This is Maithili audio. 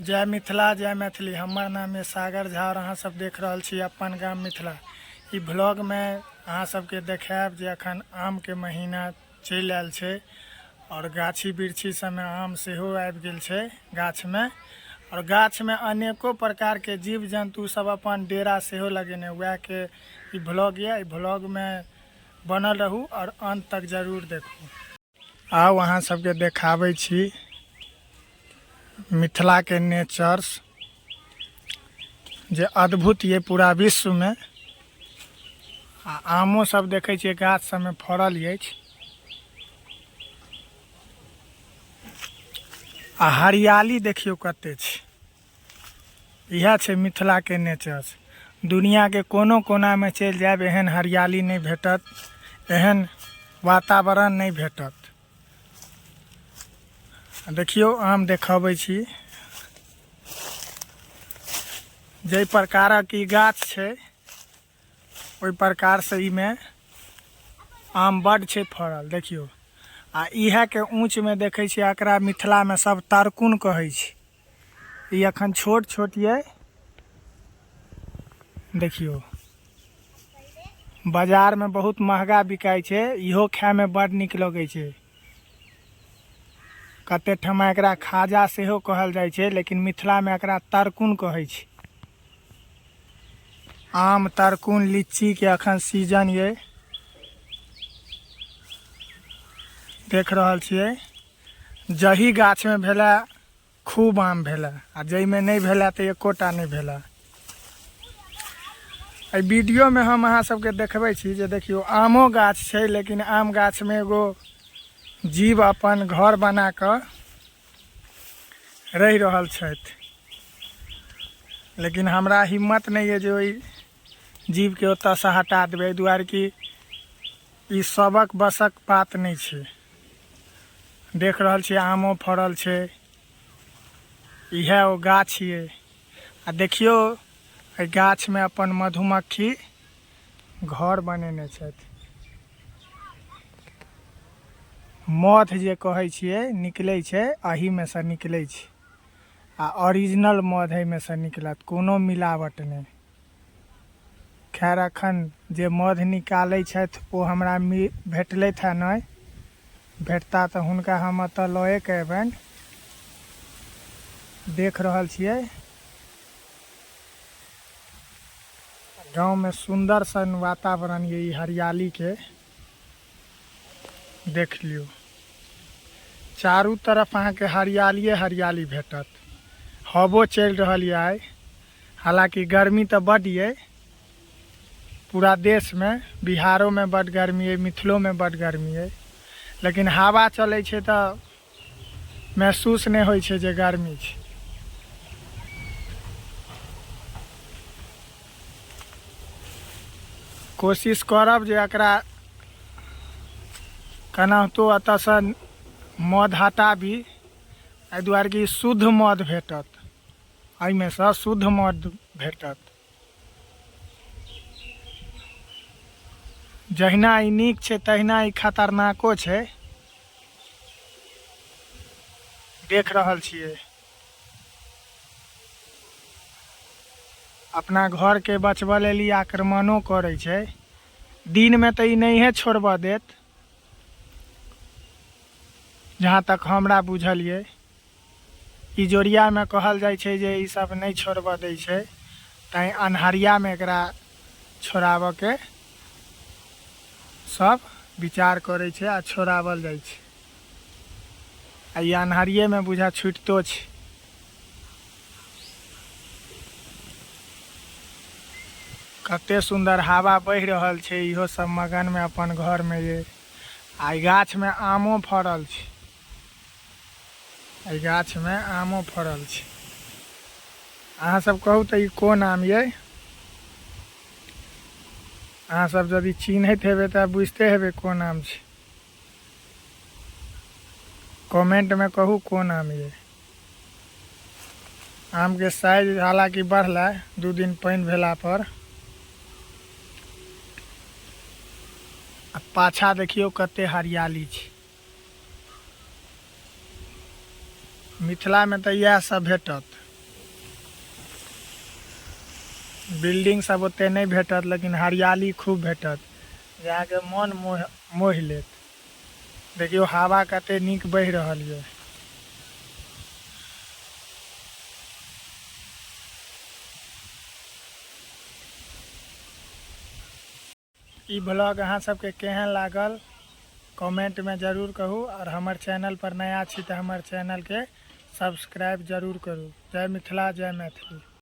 जय मिथिला जय मैथिली। हमर नाम यऽ सागर झा और अहाँ सब देख रहल छी अपन गाम मिथिला। ई व्लॉग में अहाँ सबके देखायब जे अखन आम के महीना चलि आयल छै और गाछी वृक्षी सबमे आम सेहो आबि गेल छै गाछ में, और गाछ में अनेको प्रकार के जीव जंतु सब अपन डेरा सेहो लगेने। वएह के ई व्लॉग यऽ। ई व्लॉग में बनल रहू और अंत तक जरूर देखू। आउ अहाँ सबके देखाबै छी मिथिलाके नेचर्स जे अद्भुत ये पूरा विश्वमे। आ आमो सब देखै छियै गाछ सबमे फड़ल अछि आ हरियाली देखियौ कते छै। इएह छै मिथिलाके नेचर्स। दुनिआँके कोनो कोनामे चलि जायब एहन हरियाली नहि भेटत, एहन वातावरण नहि भेटत। देखियौ आम देखबै छी। जाहि प्रकारक ई गाछ छै ओहि प्रकारसँ एहिमे आम बड्ड छै फड़ल। देखियौ आ इएहके ऊँचमे देखै छियै, एकरा मिथिलामे सब तरकुन कहै छै। ई अखन छोट छोट ये, देखियौ बाजार में बहुत महंगा बिकाय छै। इहो खाय में बड़ नीक लगै छै। कते ठमा एकरा खाजा सेहो कहल जाइ छै, लेकिन मिथिला में एकरा तरकुन कहै छै। आम तरकुन लीची के अखन सीजन ये, देख रहल छियै। जही गाछ में भेला खूब आम भेला आ जाहिमे नहि भेला तऽ एकोटा नहि भेला। एहि वीडियोमे हम अहाँ सबके देखबै छी जे देखियौ आमो गाछ छै, लेकिन आम गाछमे एगो जीव अपन घर बना कऽ रहि रहल छथि। लेकिन हमरा हिम्मत नहि यऽ जे ओहि जीवके ओतऽसँ हटा देबै, एहि दुआरे कि ई सबक बसक बात नहि छै। देख रहल छियै आमो फड़ल छै, इएह ओ गाछ ये। आ देखियौ एहि गाछमे अपन मधुमक्खी घर बनेने छथि। मध जे कहै छियै निकलै छै एहिमे सँ निकलै छै, आ ओरिजिनल मध एहिमे सँ निकलत, कोनो मिलावट नहि। खैर अखन जे मध निकालै छथि ओ हमरा भेटलथि हँ नहि, भेटता तऽ हुनका हम एतऽ लए कऽ अयबनि। देख रहल छियै गाँवमे सुन्दर सन वातावरण ये, ई हरियालीके देख लियौ। चारू तरफ अहाँके हरियालिए हरियाली भेटत। हवो चलि रहल यऽ आइ, हालाँकि गर्मी तऽ बड्ड यऽ पूरा देशमे, बिहारोमे बड्ड गर्मी अइ, मिथिलोमे बड्ड गर्मी अइ, लेकिन हवा चलै छै तऽ महसूस नहि होइ छै जे गर्मी छै। कोशिश करब जे एकरा केनाहितो एतऽसँ मध हटाबी, एहि दुआरे कि शुद्ध मध भेटत, एहिमेसँ शुद्ध मध भेटत। जहिना ई नीक छै तहिना ई खतरनाको छै। देख रहल छियै अपना घरके बचबऽ लेल ई आक्रमणो करै छै। दिनमे तऽ ई नहिए छोड़बऽ देत, जहाँ तक हमरा बुझल ये। इजोरियामे कहल जाइ छै जे ई सब नहि छोड़बऽ दै छै, तैँ अन्हरियामे एकरा छोड़ाबऽके सब विचार करै छै आ छोड़ाबल जाइ छै। आ ई अन्हरियेमे बुझा छुटितो छै। कते सुन्दर हवा बहि रहल छै, इहो सब मगनमे अपन घरमे ये। आ एहि गाछमे आमो फड़ल छै, एहि गाछमे आमो फड़ल छै। अहाँ सब कहू तऽ ई कोन आम ये? अहाँ सब यदि चिन्हैत हेबै तऽ बुझिते हेबै कोन आम छै। कमेंटमे कहू कोन आम ये। आमके साइज हालांकि बढ़लै 2 दिन पानि भेला पर। आ पाछा देखियौ कते हरियाली छै। मिथिलामे तऽ इएह सब भेटत। बिल्डिंग सब ओते नहि भेटत, लेकिन हरियाली खूब भेटत, जे अहाँके मोन मोह मोहि लेत। देखियौ हवा कते नीक बहि रहल ये। ई ब्लॉग अहाँ सबके केहन लागल कमेंटमे जरूर कहू, और हमर चैनल पर नया छी तऽ हमर चैनलके सब्सक्राइब जरूर करू। जय मिथिला, जय मैथिली।